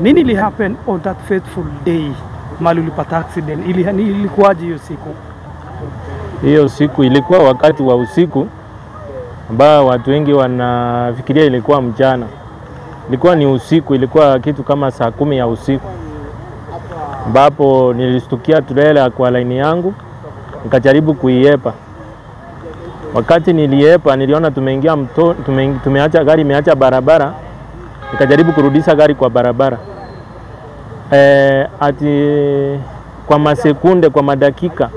Nini ili happen on that fateful day mali ulipata accident? Ilikuwaje hiyo siku? Hiyo siku ilikuwa wakati wa usiku ambao watu wengi wanafikiria ilikuwa mchana. Ilikuwa ni usiku, ilikuwa kitu kama saa 10 ya usiku, ambapo nilistukia trailer kwa laini yangu, nikajaribu kuiepa. Wakati niliepa niliona tumeingia mto, tumeacha gari imeacha barabara, nikajaribu kurudisha gari kwa barabara. Ati kwa masekunde, kwa madakika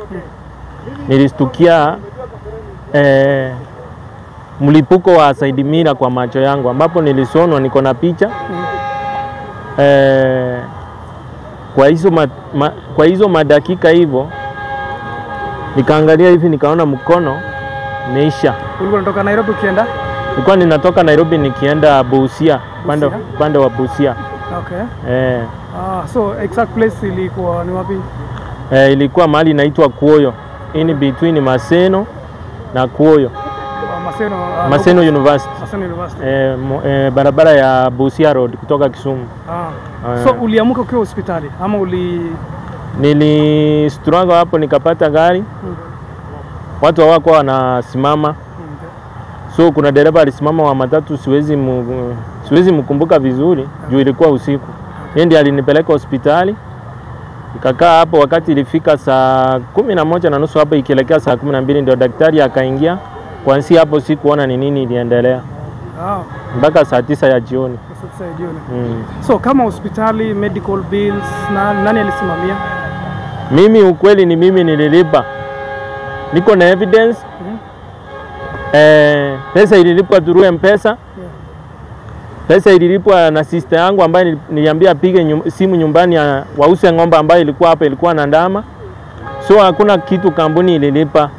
nilistukia mlipuko wa side mirror kwa macho yangu, ambapo nilisonwa, niko na picha. Kwa hizo madakika hivyo nikaangalia hivi nikaona mkono imeisha. Ulikuwa unatoka Nairobi ukienda? Nilikuwa ninatoka Nairobi nikienda Busia, pande wa Busia. Okay. So exact place ilikuwa ni wapi? Ilikuwa mahali inaitwa Kuoyo, in between Maseno na Kuoyo. Maseno University. Maseno University. Barabara ya Busia Road kutoka Kisumu. So uliamka ukiwa hospitali ama uli Nili struggle hapo nikapata gari. Watu hawakuwa wanasimama. So kuna dereva alisimama wa matatu, siwezi mkumbuka vizuri juu ilikuwa usiku. Yeye ndiye alinipeleka hospitali. Nikakaa hapo, wakati ilifika saa 11:30 hapo ikielekea saa 12 ndio daktari akaingia. Kuanzia hapo sikuona ni nini iliendelea. Mpaka saa 9 ya jioni. Saa 9 ya jioni. So kama hospitali, medical bills, na nani alisimamia? Mimi ukweli ni mimi nililipa. Niko na evidence. Pesa ililipwa through M-Pesa. Pesa ililipwa na sister yangu ambaye niliambia apige simu nyumbani wause ng'ombe ambayo ilikuwa hapa, ilikuwa na ndama. So hakuna kitu kampuni ililipa.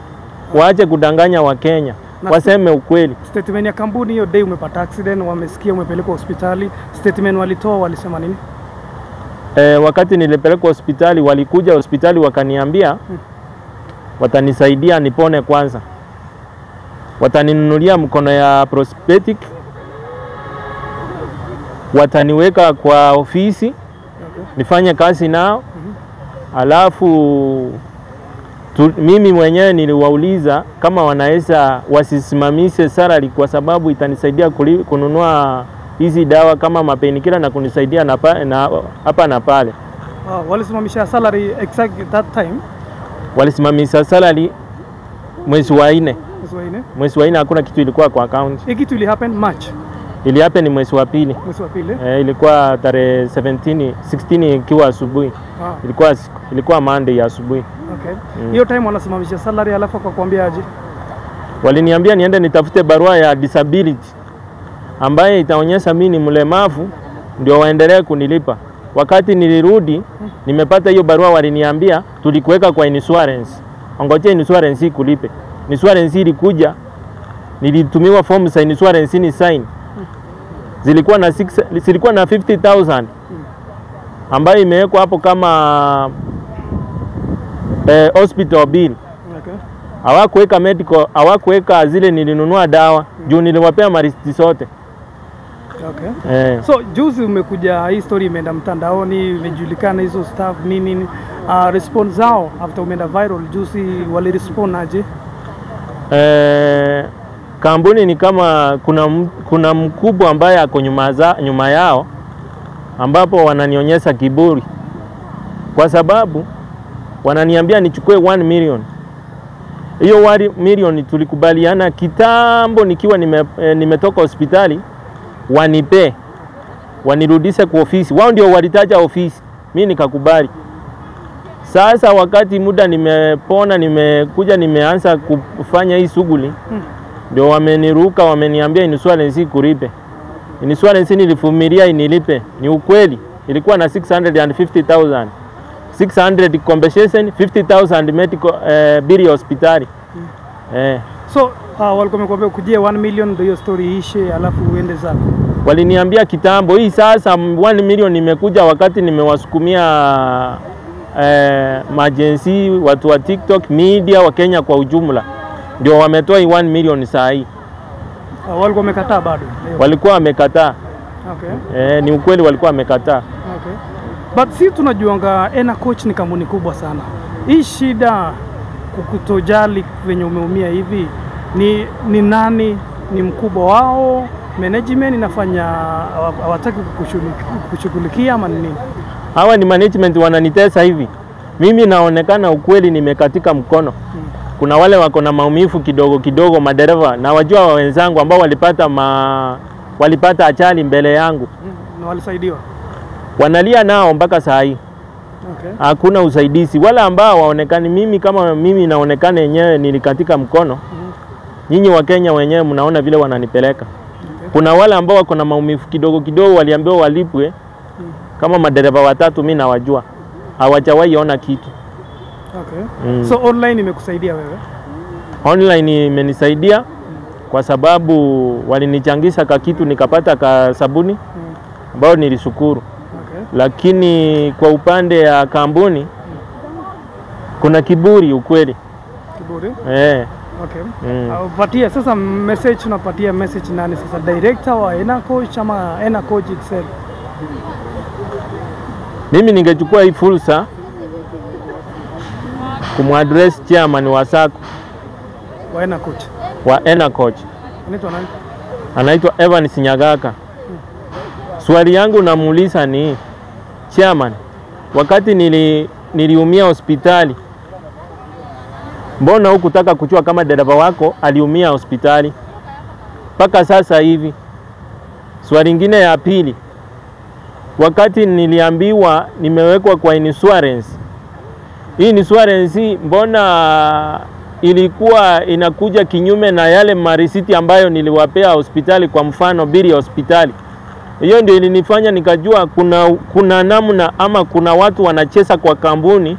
Waache kudanganya wa Kenya. Waseme ukweli. Statement ya kampuni hiyo day umepata accident, wamesikia umepelekwa hospitali, statement walitoa walisema nini? Wakati nilipelekwa hospitali walikuja hospitali wakaniambia watanisaidia nipone kwanza. Wataninunulia mkono ya prosthetic. Wataniweka kwa ofisi nifanye kazi nao. Alafu mimi mwenyewe niliwauliza kama wanaweza wasisimamishe salary kwa sababu itanisaidia kununua hizi dawa kama mapainkiller na kunisaidia na hapa na pale. Walisimamisha salary exact that time? Walisimamisha salary mwezi wa 4. Mwezi wa 4 hakuna kitu ilikuwa kwa account. Hii kitu ili happen March. Ili happen mwezi wa pili. Mwezi wa pili. Ilikuwa tarehe 16 ikiwa asubuhi. Ilikuwa Monday ya asubuhi. Okay. Hiyo time wanasimamisha salary alafu akakwambia aje? Waliniambia niende nitafute barua ya disability ambaye itaonyesha mimi ni mlemavu ndio waendelee kunilipa. Wakati nilirudi nimepata hiyo barua, waliniambia tulikuweka kwa insurance. Ngoja insurance ikulipe. Insurance ilikuja, nilitumiwa form za insurance ni sign. Zilikuwa na 50,000 ambayo imewekwa hapo kama hospital bill. Okay. Hawakuweka medical, hawakuweka zile nilinunua dawa juu niliwapea marisiti zote. Okay. So juzi umekuja, hii story imeenda mtandaoni, imejulikana hizo staff nini, response zao after umeenda viral juzi walirespond aje? Kampuni ni kama kuna mkubwa ambaye ako nyuma yao, ambapo wananionyesha kiburi. Kwa sababu wananiambia nichukue 1 million. Hiyo 1 million tulikubaliana kitambo nikiwa nimetoka hospitali, wanipe, wanirudishe kwa ofisi. Wao ndio walitaja ofisi, mimi nikakubali. Sasa wakati muda nimepona, nimekuja nimeanza kufanya hii shughuli, ndio wameniruka, wameniambia insurance kulipe. Insurance nilivumilia inilipe. Ni ukweli, ilikuwa na 650,000. 600 compensation, 50,000 medical bill hospitali. So walikuwa wamekuambia kujia 1 million ndio hiyo story ishe alafu uende zako. Waliniambia kitambo. Hii sasa 1 million nimekuja wakati nimewasukumia majensi, watu wa TikTok, media wa Kenya kwa ujumla. Ndio wametoa 1 million saa hii. Walikuwa wamekataa bado? Walikuwa wamekataa. Okay. Ni ukweli walikuwa wamekataa. Okay. But si tunajuanga Ena Coach ni kampuni kubwa sana. Hii shida kukutojali venye umeumia hivi ni nani, ni mkubwa wao, management inafanya hawataki kukushughulikia ama nini? Hawa ni management wananitesa hivi. Mimi naonekana ukweli nimekatika mkono. Kuna wale wako na maumivu kidogo kidogo, madereva na wajua wenzangu ambao walipata ajali mbele yangu. Na walisaidiwa. Wanalia nao mpaka saa hii. Okay. Hakuna usaidizi. Wale ambao waonekani, mimi kama mimi naonekana yenyewe nilikatika mkono. Nyinyi wa Kenya wenyewe mnaona vile wananipeleka. Okay. Kuna wale ambao wako na maumivu kidogo kidogo waliambiwa walipwe. Kama madereva watatu mimi nawajua. Hawajawahi ona kitu. Okay. So online imekusaidia wewe? Online imenisaidia kwa sababu walinichangisha ka kitu nikapata ka sabuni ambao nilishukuru. Okay. Lakini kwa upande ya kampuni kuna kiburi ukweli. Kiburi? Eh. Okay. Patia sasa message, unapatia message nani sasa, director wa Ena Coach ama Ena Coach itself? Mimi ningechukua hii fursa kumuaddress chairman wa SACCO wa Ena Coach. Wa Ena Coach. Anaitwa nani? Anaitwa Evans Nyagaka. Swali yangu namuuliza ni chairman, wakati niliumia hospitali, mbona hukutaka kujua kama dereva wako aliumia hospitali mpaka sasa hivi? Swali lingine ya pili, wakati niliambiwa nimewekwa kwa insurance, hii insurance mbona ilikuwa inakuja kinyume na yale marisiti ambayo niliwapea hospitali, kwa mfano bili ya hospitali? Hiyo ndio ilinifanya nikajua kuna namna ama kuna watu wanacheza kwa kampuni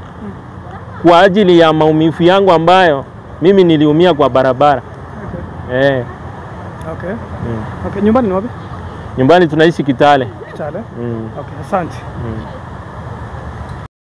kwa ajili ya maumivu yangu ambayo mimi niliumia kwa barabara. Okay. Okay. Okay, nyumbani ni wapi? Nyumbani tunaishi Kitale. Kitale. Okay, asante.